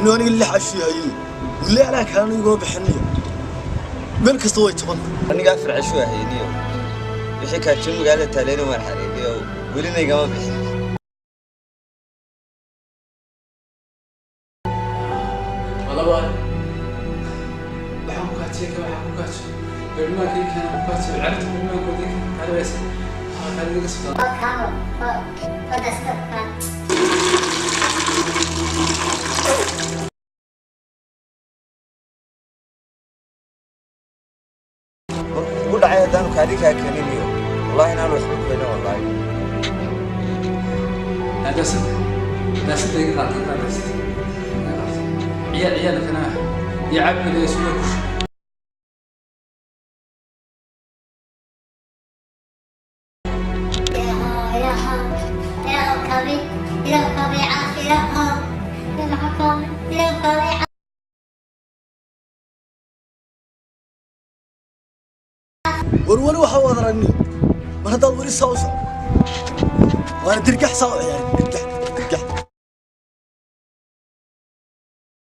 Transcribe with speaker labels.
Speaker 1: Inuu aniga 6 cashii hayay, weli anaa kalena iguma bixinayo. Meel kasta way jabanta.
Speaker 2: Aniga 4 casho ahayniyo wixii kaajin magaalada taaleyna waan xareeyay, welina igama bixin.
Speaker 3: Laba waxaan ku kaajiyay ka, waxaan ku kaajiyo bermaankii keena, ku kaajiyo carabta bermaankoodii kaalibaysa kaaliga socdaa.
Speaker 2: Markuu kugu dhacay haddaanu kaadi kaa keeninayo, wallahi inaan waxba ku helin, wallaahi.
Speaker 3: Daasada, daasada iga qaad, iga qaad daasada, iga qaad. Ciyaal ciyaalkana iyo cabkale suga ku shub.
Speaker 1: War weli waxa waad aragni, mar haddaad weli saa u soco waana dirgax saa u ciyaarin dirgax.